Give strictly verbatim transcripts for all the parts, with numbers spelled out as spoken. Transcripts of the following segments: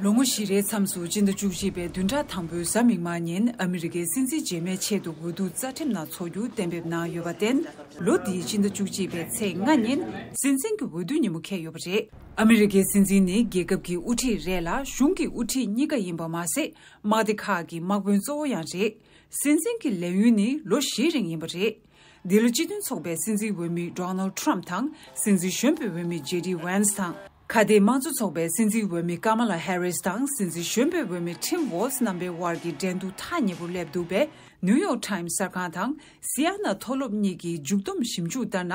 ལོ་ངོ་བཞི་རེའི་མཚམས་སུ་སྤྱི་ཟླ་བཅུ་གཅིག་པའི་བདུན་ཕྲག་དང་པོའི་གཟའ་མིག་དམར་ཉིན་ཨ་མི་རི་ཀའི་སྲིད་འཛིན་རྗེས་མའི་ཆེད་དུ་འོས་བསྡུ་རྩ་ཁྲིམས་ནང་འཚོགས་རྒྱུ་གཏན་འབེབས་གནང་ཡོད་པར་བརྟེན། ལོ་འདིའི་སྤྱི་ཟླ་བཅུ་གཅིག་པའི་ཚེས་ལྔ་ཉིན་སྲིད་འཛིན་གྱི་འོས་བསྡུ་ཉིན་མོ་འཁེལ་ཡོད་པ་རེད། ཨ་མི་རི་ཀའི་སྲིད་འཛིན་ནི་རྒྱལ་ཁབ་ཀྱི་དབུ་ཁྲིད་རེད་ལ། གཞུང་གི་དབུ་ཁྲིད་གཉིས་ཀ་ཡིན་པ་མ་ཟད། དམག་སྡེ་ཁག་གི་དམག་དཔོན་གཙོ་བོ་ཡང་རེད། སྲིད་འཛིན་གྱི་ལས་ཡུན་ནི་ལོ་བཞིའི་རིང་ཡིན་པ་རེད། འདི་ལ་སྤྱི་མཐུན་ཚོགས་པའི་སྲིད་འཛིན་འོས་མི་Donald Trump དང་སྲིད་འཛིན་གཞོན་པའི་འོས་མི་ཇེ་ཌི་ཝན་སི་དང་། ཁ་གཏད་དམངས་གཙོ་ཚོགས་པའི་སྲིད་འཛིན་འོས་མི་ཀ་མ་ལ་ཧེ་རི་སི་དང་སྲིད་འཛིན་གཞོན་པའི་འོས་མི་ཊིམ་ཝོལ་སི་རྣམ་པའི་དབར་གྱི་འགྲན་བསྡུར་ཐག་ཉེ་པོ་སླེབས་འདུག་པས། ནིའུ་ཡོག་ཊའིམ་སི་གསར་ཁང་དང་སི་ཨན་ན་མཐོ་སློབ་གཉིས་ཀྱི་མཇུག་བསྡོམས་ཞིབ་འཇུག་ལྟར་ན།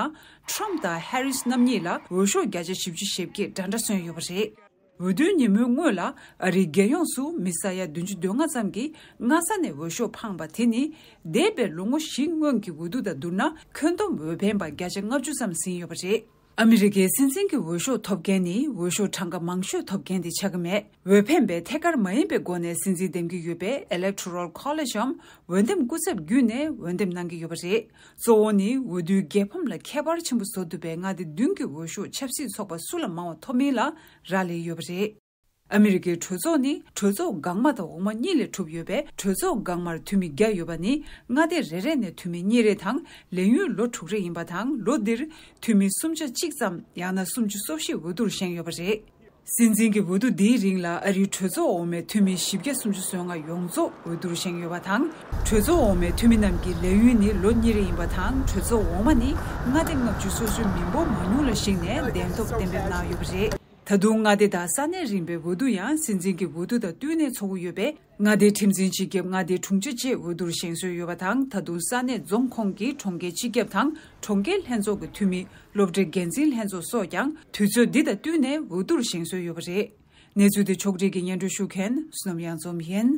ཊམ་དང་ཧེ་རི་སི་རྣམ་གཉིས་ལ་འོས་ཤོག་བརྒྱ་ཆ་བཞི་བཅུ་ཞེ་བརྒྱད་འདྲ་འདྲ་སོན་ཡོད་པ་རེད། འོས་བསྡུའི་ཉིན་མོའི་སྔོན་ལ་ཨ་རིའི་རྒྱལ་ཡོངས་སུ་མི་ས་ཡ་བདུན་ཅུ་དོན་ལྔ་ཙམ་གྱིས་སྔ་ས་ནས་འོས་ཤོག་འཕངས་པ་དེ་ནི་འདས་པའི་ལོ་ངོ་བཞི་སྔོན་གྱི་འོས་བསྡུ་དང་བསྡུར་ན་ཁྱོན་བསྡོམས་འོས་འཕེན་པ་བརྒྱ་ཆ་ལྔ་བཅུ་ཙམ་ཟིན་ཡོད་པ་རེད། ཨ་མི་རི་ཀའི་སྲིད་འཛིན་གྱི་འོས་ཤོག་ཐོབ་མཁན་ནི་འོས་ཤོག་གྲངས་ཀ་མང་ཤོས་ཐོབ་མཁན་དེ་ཆགས་ཀྱི་མེད། འོས་འཕེན་པའི་ཐད་ཀར་མ་ཡིན་པའི་སྒོ་ནས་སྲིད་འཛིན་འདེམས་ཀྱི་ཡོད་པས་Electoral College འམ་འོས་འདེམས་སྐུ་ཚབ་བརྒྱུད་ནས་འོས་འདེམས་གནང་གི་ཡོད་པ་རེད། གཙོ་བོ་ནི་འོས་བསྡུའི་རྒྱལ་ཕམ་ལ་ཁྱད་པར་ཆེན་པོ་བཟོ་ཐུབ་པའི་མངའ་སྡེ་བདུན་གྱི་འོས་ཤོག་ཆབ་སྲིད་ཚོགས་པ་སུ་ལ་མང་བ་ཐོབ་མིན་ལ་རག་ལས་ཡོད་པ་རེད། ཨ་མི་རི་ཀའི་གྲོས་ཚོགས་ནི་གྲོས་ཚོགས་འགག་མ་དང་འོག་མ་གཉིས་ལས་གྲུབ་ཡོད་པས། གྲོས་ཚོགས་འགག་མར་འཐུས་མི་བརྒྱ་ཡོད་པ་ནི་མངའ་སྡེ་རེ་རེ་ནས་འཐུས་མི་གཉིས་རེ་དང་ལས་ཡུན་ལོ་དྲུག་རེ་ཡིན་པ་དང་། ལོ་འདིར་འཐུས་མི་སུམ་ཆ་གཅིག་ཙམ་ཡང་ན་སུམ་ཅུ་སོ་བཞི་འོས་བསྡུར་བཞེངས་ཡོད་པ་རེད། སྲིད་འཛིན་གྱི་འོས་བསྡུ་འདིའི་རིང་ལ་ཨ་རིའི་གྲོས་ཚོགས་འོག་མའི་འཐུས་མི་བཞི་བརྒྱ་སུམ་ཅུ་སོ་ལྔ་ཡོངས་རྫོགས་འོས་བསྡུར་བཞེངས་ཡོད་པ་དང་། གྲོས་ཚོགས་འོག་མའི་འཐུས་མི་རྣམས་ཀྱི་ལས་ཡུན་ནི་ལོ་གཉིས་རེ་ཡིན་པ་དང་། གྲོས་ཚོགས་འོག་མ་ནི་མངའ་སྡེ་ལྔ་བཅུ་སོ་སོའི་མི་འབོར་མང་ཉུང་ལ་གཞིགས་ནས་གདན་ཐོབ་གཏན་འབེབས་གནང་ཡོད་པ་རེད། ད་དུང་མངའ་སྡེ་དང་ས་གནས་རིམ་པའི་འོས་བསྡུ་ཡང་སྲིད་འཛིན་གྱི་འོས་བསྡུ་དང་བསྟུན་ནས་འཚོགས་ཀྱི་ཡོད་པས། མངའ་སྡེའི་ཁྲིམས་འཛིན་སྤྱི་ཁྱབ་མངའ་སྡེའི་དྲུང་ཆེ་བཅས་འོས་བསྡུར་བཞེངས་སྲོལ་ཡོད་པ་དང་། ད་དུང་ས་གནས་རྫོང་ཁོངས་ཀྱི་གྲོང་ཁྱེར་སྤྱི་ཁྱབ་དང་གྲོང་ཁྱེར་ལྷན་ཚོགས་ཀྱི་འཐུས་མི། སློབ་གྲྭའི་འགན་འཛིན་ལྷན་ཚོགས་སོགས་ཀྱང་དུས་ཚོད་འདི་དང་བསྟུན་ནས་འོས་བསྡུར་བཞེངས་སྲོལ་ཡོད་པ་རེད། གནས་ཚུལ་དེ་ཕྱོགས་སྒྲིག་གིས་སྙན་སྒྲོན་ཞུ་མཁན་བསོད་ནམས་གཡང་འཛོམས་ཡིན།